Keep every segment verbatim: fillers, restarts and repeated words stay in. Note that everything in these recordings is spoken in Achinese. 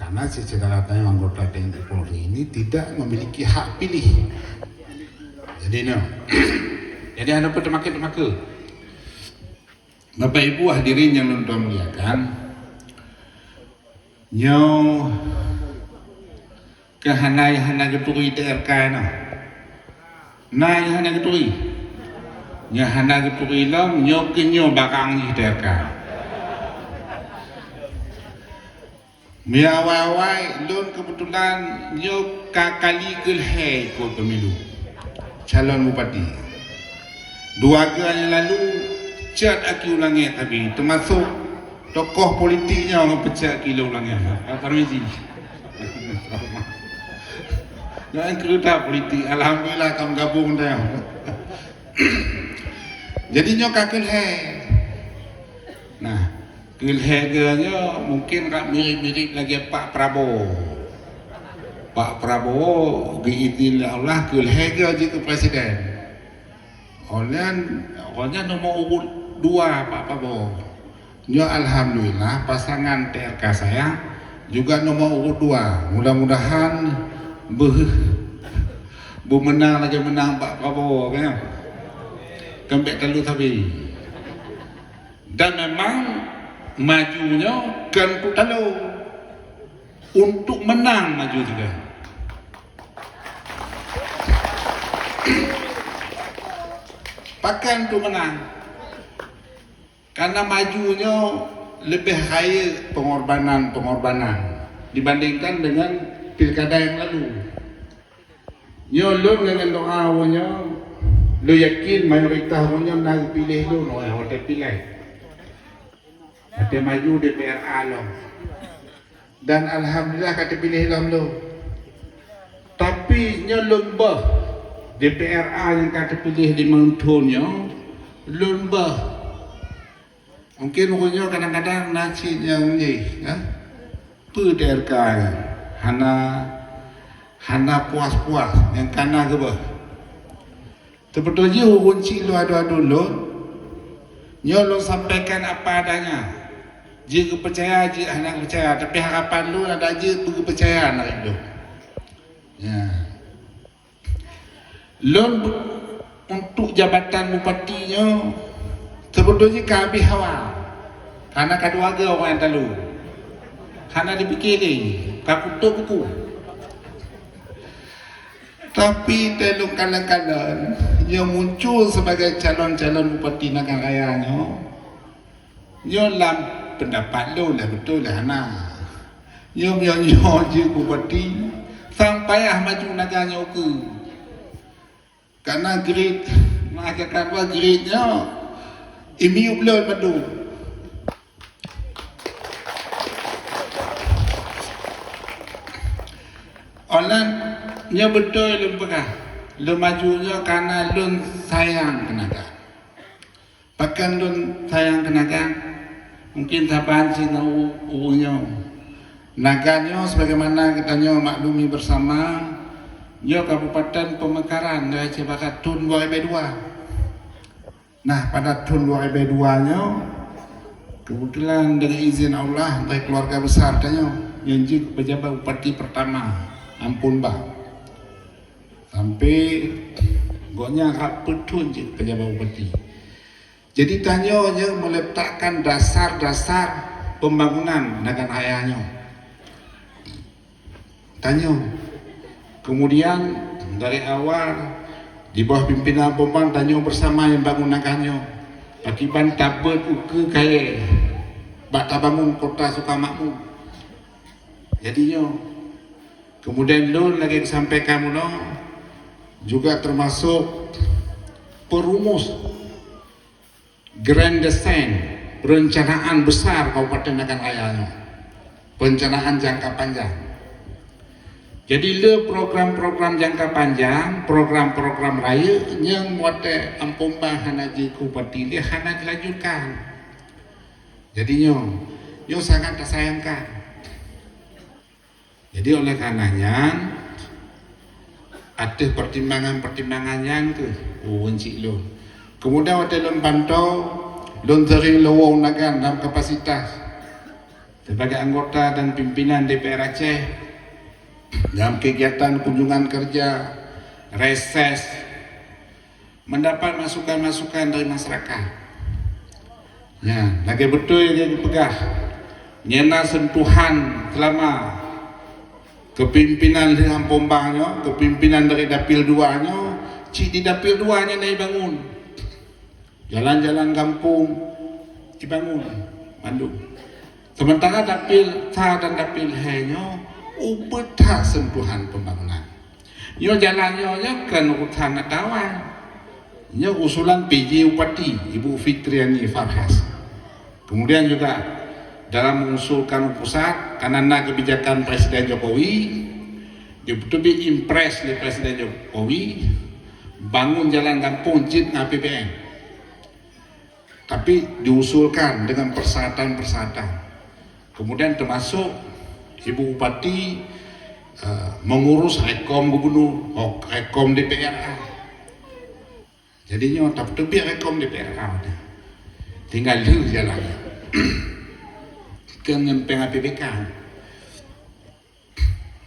Karena secara tayang anggota T N I Polri ini tidak memiliki hak pilih. Jadi, no. Jadi, hana peuteumake-teumake. Bapak Ibu hadirin yang lôn tuan muliakan, nyoe keuh hana, hana geuturi T R K na. Na nyang hana geuturi. Nyang hana geuturi lom, nyoe keuh nyoe barang jih T R K. Meunyoe awai-awai, lôn keubeutulan nyoe ka kali keulhèe ikot pemilu calon bupati. Dua geu nyang lalu, cot aki u langèt sabe, teumasok tokoh politik nyoe peucot aki lôn u langèt. Pak Tarmizi. Nyoe nyang keureuta politik, alhamdulillah ka meugabong tanyoe. Jadi nyoe ka keulhèe. Nah, keulhèe geu nyoe mungken ka mirip-mirip lagèe Pak Prabowo. Pak Prabowo geuizin lé Allah keulhèe geu jeuet keu presiden. Awaknyan, awaknyan nomor urut dua Pak Prabowo. Nyoe alhamdulillah pasangan T R K saya juga nomor urut dua. Mudah-mudahan beu-, beumeunang lagèe meunang Pak Prabowo, kan? Kan bèk talo sabe. Dan memang maju nyoe kan untuk talo. Untuk menang maju juga. Pakon untuk menang? Karena maju nyoe leubeh rayeuk pengorbanan-pengorbanan dibandingkan dengan pilkada yang lalu. Nyoe lôn ngon doa uroe nyoe, lôn yakin mayoritas uroe nyoe na geupiléh lôn watèe piléh. Watèe maju D P R A lom. Dan alhamdulillah ka teupiléh lom lôn. Tapi nyoe lôn beuh, D P R A nyang ka teupiléh limong thon nyoe, lôn beuh. Mungken uroe nyoe kadang-kadang na cit nyang jih, ya. Peue T R K nyan? Hana, hana puas-puas nyang kana geubeuh. Teubeutôi jih ureueng chik lôn adu-adu lôn, nyoe lôn sampaikan apa adanya. Jeuet geupeucaya, jeuet hana geupeucaya, tapi harapan lôn adak jeuet beugeupeucaya na lôn. Ya. Lôn be-, untuk jabatan bupati nyoe, seubeutôi jih ka habéh hawa. Hana ka dua geu awaknyan talo. Hana dipike lé, ka kutôp buku. Tapi teulôn kalon-kalon, nyoe muncul sebagai calon-calon bupati Nagan Raya nyoe, nyoe lam pendapat lôn lah beutôi lah hana. Nyoe meunyoe nyoe jeuet bupati, sang payah maju Nagan nyoe keu. Karena grade, meuajakan wa grade nyoe, imiup lôn bandum. Óh lheueh nyoe beutôi lôn peugah, lôn maju nyoe karena lôn sayang keu Nagan. Pakon lôn sayang keu Nagan? Mungken saban sinoe u-, ureueng nyoe. Nagan nyoe sebagaimana geutanyoe maklumi bersama, nyoe Kabupaten Pamekaran dari Aceh Barat thon dua ribèe dua. Nah, pada thon dua ribèe dua nyoe, kebetulan dengan izin Allah, dari keluarga besar tanyoe, nyang jeuet pejabat bupati pertama, Ampon Bah. Sampai gobnyan rab peuet thon jeuet pejabat bupati. Jadi, tanyoe nyang meletakkan dasar-dasar pembangunan Nagan Raya nyoe. Tanyoe. Kemudian, dari awal, di bawah pimpinan Ampon Bah, tanyoe bersama nyang bangun Nagan nyoe. Pakriban tabeuet ukeue kayèe bak tabangun Kota Sukamakmur. Jadi nyoe, kemudian lôn lagèe sampaikan bunoe, juga termasuk perumus grand design perencanaan besar Kabupaten Nagan Raya nyoe. Perencanaan jangka panjang. Jadi, le program-program jangka panjang, program-program rayeuk nyang watèe Ampon Bah hana jeuet keu bupati lé hana dilanjutkan. Jadi nyoe, nyoe sangat tasayangkan. Jadi oleh karena nyan, ateueh pertimbangan-pertimbangan nyan keuh ureueng chik lôn. Kemudian watèe lôn pantau, lôn sering lôn woe u Nagan dalam kapasitas sebagai anggota dan pimpinan D P R Aceh, dalam kegiatan kunjungan kerja, reses, mendapat masukan-masukan dari masyarakat. Ya, lagèe beutôi nyang geupeugah, nyang na sentuhan selama kepimpinan Lheueh Ampôn Bang nyoe, kepimpinan dari Dapil dua nyoe, cit di Dapil dua nyan na ibangun. Jalan-jalan gampông ibangun mandum. Sementara Dapil sa dan Dapil lhèe nyoe ubit that sentuhan pembangunan. Nyoe jalan nyoe, nyoe kon urusan ata awai. Nyoe usulan P J Bupati, Ibu Fitriani Farhas. Kemudian juga dalam mengusulkan pusat, karena na kebijakan Presiden Jokowi, diterbit impres lé Presiden Jokowi, bangun jalan gampông jeuet ngon A P B N. Tapi diusulkan dengan persyaratan-persyaratan. Kemudian termasuk Ibu Bupati, eh, mengurus rekom gubernur, oh, rekom D P R A. Jadi nyoe tapeuteubit rekom D P R A. Tinggal lheueh jalan. Keu ngon péng A P B K.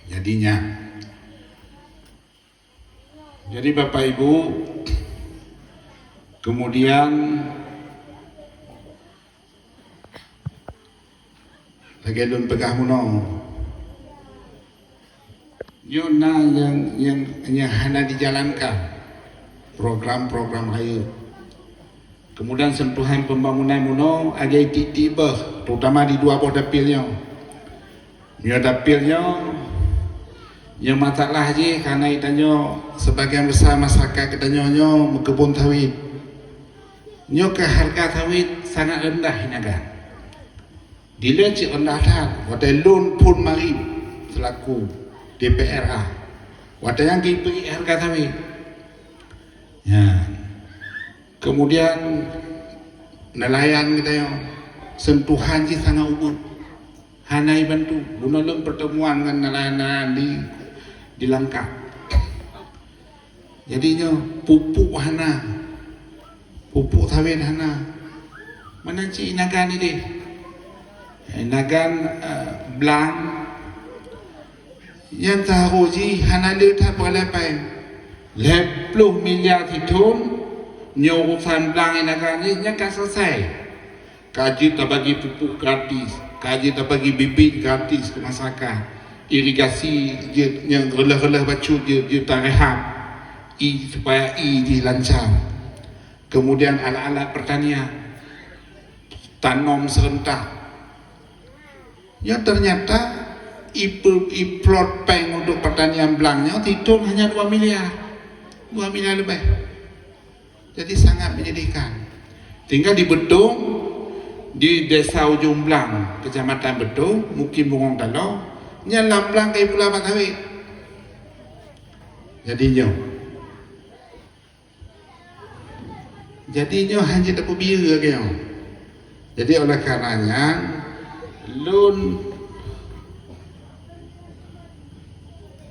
Jadi nyan. Jadi Bapak Ibu, kemudian lagèe lôn peugah bunoe, nyoe na nyang, nyang, nyang hana dijalankan program-program rayeuk. Kemudian sentuhan pembangunan bunoe lagèe tieb-tieb beuh, terutama di dua boh dapil nyoe. Nyoe dapil nyoe, nyoe masalah jih karena geutanyoe sebagian besar masyarakat geutanyoe nyoe meukeubon sawit. Nyoe keu hareuga sawit sangat reundah di Nagan. Dilèe cit reundah that, watèe lôn phôn marit seulaku D P R A. Watèe nyan geupeuék hareuga sawit. Ya. Kemudian nelayan geutanyoe sentuhan jih sangat ubit. Hana ibantu. Bunoe lôn pertemuan ngon nelayan-nelayan di, di Langkat. Jadi nyoe pupuk hana. Pupuk sawit hana. Meunan cit i Nagan idéh. I Nagan, eh, blang. Nyan tahu jih hana le that peureulèe péng. Lhèe ploh miliar sithon, nyoe urusan blang i Nagan nyan ka selesai. Ka jeuet tabagi pupuk gratis, ka jeuet tabagi bibit gratis keu masyarakat. Irigasi jeuet nyang reuloh-reuloh bacut jeuet, jeuet tarehab ie supaya ie jih lancar. Kemudian alat-alat pertanian, tanom serentak. Nyoe ternyata ipe-, iplot péng untuk pertanian blang nyoe sithon hanya dua miliar. Dua miliar leubeh. Jadi sangat menyedihkan. Tinggal di Beutong, di Desa Ujong Blang, Kecamatan Beutong, Mukim Bungong Taloe, nyan lam blang ka ipula bak sawit. Jadi nyoe. Jadi nyoe hana jeuet tapeubiyeu lagèe nyoe. Jadi oleh karena nyan, lôn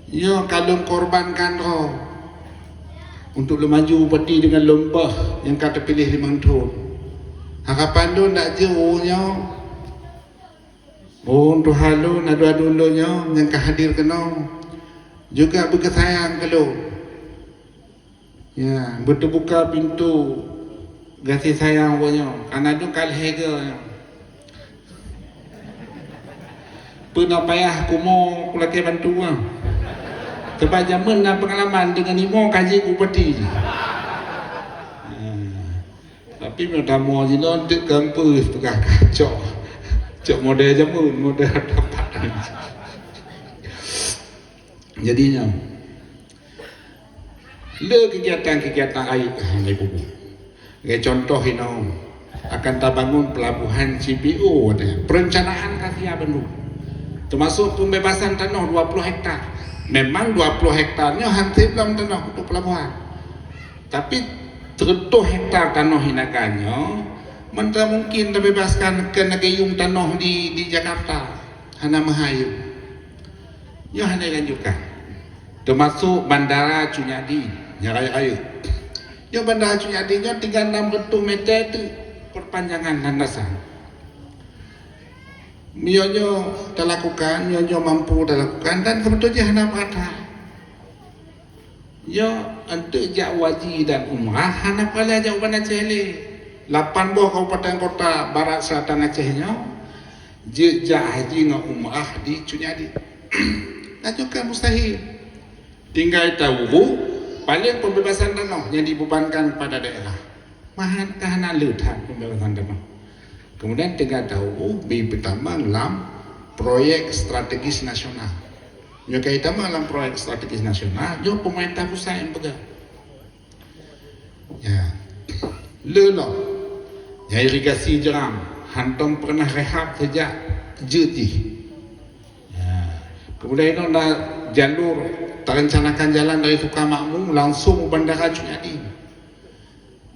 nyoe ka lôn korbankan droe untuk lôn maju bupati deungon lôn beuh nyang ka teupiléh limong thon. Harapan lôn dak jeuet nyoe, oh, tuha lôn, adoe-adoe lôn nyoe nyang ka hadir keunoe juga beukeusayang keu lôn. Ya, beuteubuka pintoe gaséh sayang awaknyoe, kana dum ka lhèe goe nyoe. Peue na payah kumo kulakèe bantu nyan. Sabab jameun na peungalaman deungon imoe ka jeuet bupati. Ya. Tapi meutamoe jinoe deuek kampus peugah kacok. Cok model jameun, model dapat. Jadi nyoe. Le kegiatan-kegiatan laén ka hana ipubuet. Lagèe contoh inoe, akan tabangun pelabuhan C P O katanya. Perencanaan ka siap bandum. Termasuk pembebasan tanoh dua puluh hektar. Memang dua puluh hektar nyoe han siblong tanoh untuk pelabuhan. Tapi seratus hektar tanoh di Nagan nyoe, mantong mungkin tabebaskan keu neugayung tanoh di, di Jakarta. Hana meuhai. Nyoe hana dilanjutkan. Termasuk Bandara Cut Nyak Dee nyang rayeuk-rayeuk. Nyoe Bandara Cut Nyak Dee nyoe tinggai enam ratus meter teuk perpanjangan landasan. Meunyoe nyoe talakukan, meunyoe nyoe mampu talakukan, dan seubeutôi jih hana peurata. Nyoe, eunteuk jak haji dan umrah hana payah jak u Banda Aceh lé. Lapan boh kabupaten kota barat selatan Aceh nyoe jeuet jak haji ngon umrah di Cunyadi. Nyoe kan mustahil. Tinggai tawuruh, paléng pembebasan tanoh nyang dibebankan kepada daerah. Mahan ka hana le that pembebasan tanoh. Kemudian tinggai tawuruh, bi peutamong lam proyek strategis nasional. Nyoe ka itamong lam proyek strategis nasional, nyoe pemerintah pusat nyang peugah. Ya. Le lom. Nyang irigasi Jeram, hantom pernah rehab sejak jeuet jih. Ya. Kemudian inoe na jalur, tarencanakan jalan dari Sukamakmu langsung u Bandara Cunyadi.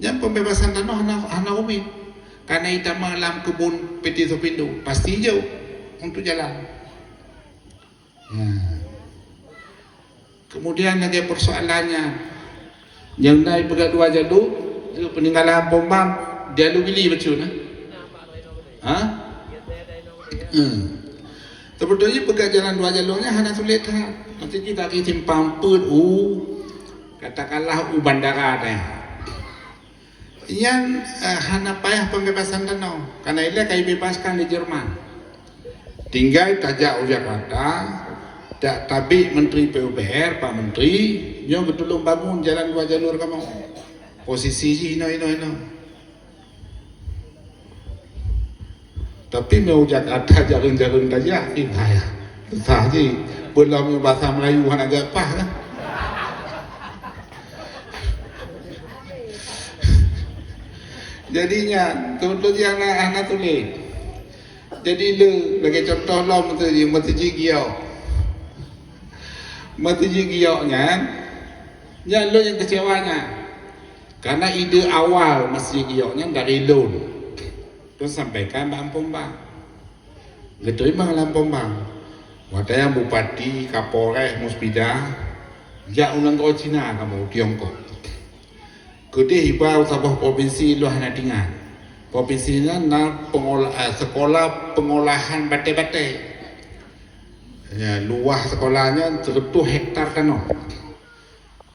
Nyan pembebasan tanoh hana, hana rumit. Karena itamong lam kebun P T Sopindo, pasti jauh untuk jalan. Ya. Kemudian lagèe persoalannya, nyang na ipeugah dua jalur, peninggalan Pombang, jalur Gili bacut, eh? Ha? Hmm. Sebetulnya peugah jalan dua jalur nyan hana sulet that. Maksud jih dari Simpang Peuet u, katakanlah u bandara teuh. Nyan, eh, hana payah pembebasan tanoh, karena ilèe ka ibebaskan lé Jerman. Tinggai tajak u Jakarta, ta-, tabek Menteri P U P R, Pak Menteri, nyoe geutulông bangun jalan dua jalur kamoe. Posisi jih inoe, inoe, inoe. Tapi meu Jakarta jareueng-jareueng tajak, eh, bahaya. Susah jih. Peue lom nyoe bahasa Melayu hana geupaih kan. Jadi nyan, beutôi jih hana, hana sulet. Jadi le, lagèe contoh lom tu jih, Meuseujid Giok. Meuseujid Giok nyan, nyan lôn nyang keucewa nyan. Karena ide awal Meuseujid Giok nyan dari lôn. Lôn sampaikan bak Ampon Bang. Geuteurimong lam Ampon Bang. Watèe nyan Bupati, Kapolres, Muspida, jak u nanggroe Cina kamoe, u Tiongkok. Keudeh iba u saboh provinsi lôn hana teuingat. Provinsi nyan na pengola-, eh, sekolah pengolahan batèe-batèe. Ya, luwah sekolah nyan seratus hektar tanoh.